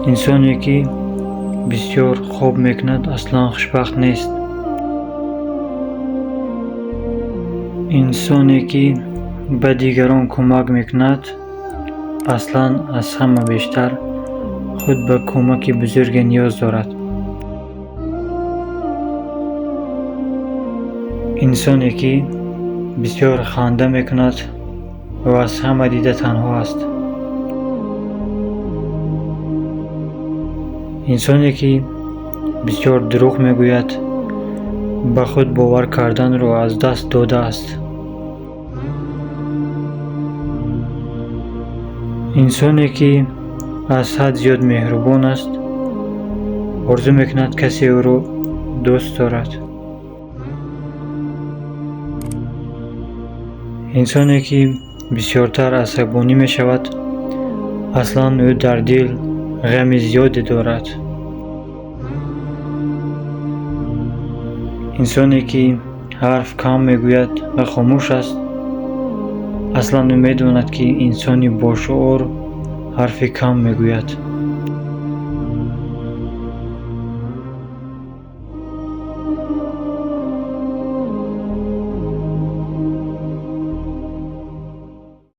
Инсоне, ки бисёр хоб мекунад, аслан хушбахт нест. Инсоне, ки ба дигарон кӯмак мекунад, аслан аз ҳама бештар худ ба кӯмаки бузурге ниёз дорад. Инсоне, ки бисёр ханда мекунад ва аз ҳама дида танҳо аст. Инсоне, ки бисёр дурӯғ мегӯяд, ба худ бовар карданро аз даст додааст. Инсоне, ки аз ҳад зиёд меҳрубон аст, орзу мекунад касе ӯро дӯст дорад. Инсоне, ки бисёртар асабонӣ мешавад, аслан ӯ дар дил ғами зиёде дорад. Инсоне, ки ҳарф кам мегӯяд ва хомӯш аст, аслан ӯ медонад, ки инсони бошуур ҳарфи кам мегӯяд.